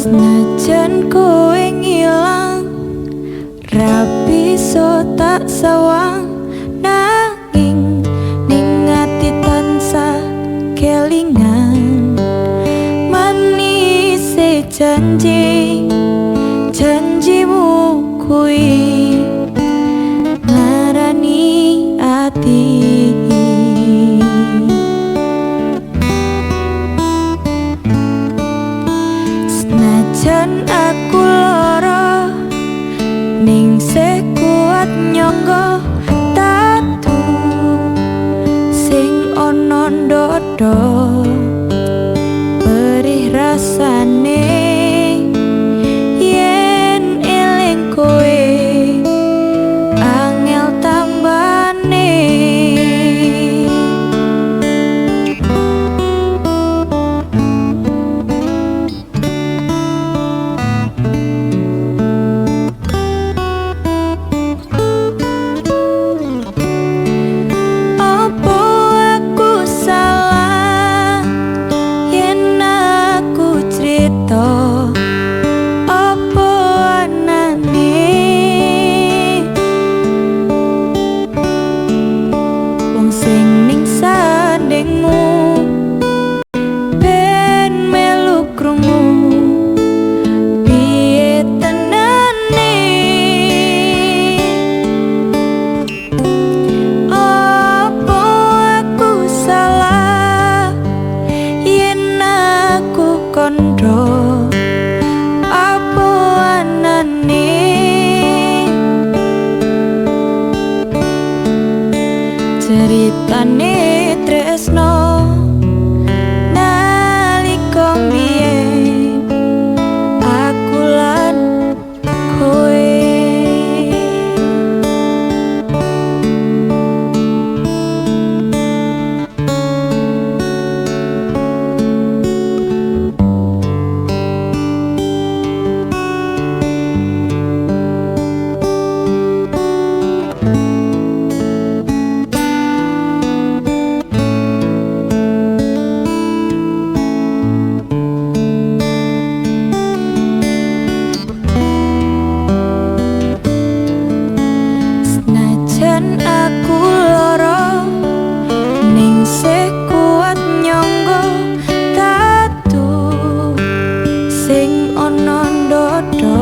Senajan kowe ngilang, ra bisa tak sawang, nanging ning ati tansah kelingan. Manise janji, janjimu kuwi nglarani ati. Senajan aku lara, ning sih kuat nyangga tatu sing ana ndada. Perih rasane yen eling kowe, angel tambane. Apa aku salah yen aku crita apa anane? Wong sing ning sandingmu ben melu krungu piye tenane. Apa aku salah yen aku kandha apa anane? Ceritane tresno nalika mbiyen aku lan kowe. Senajan aku lara, ning sih kuat nyangga tatu sing ana ndada.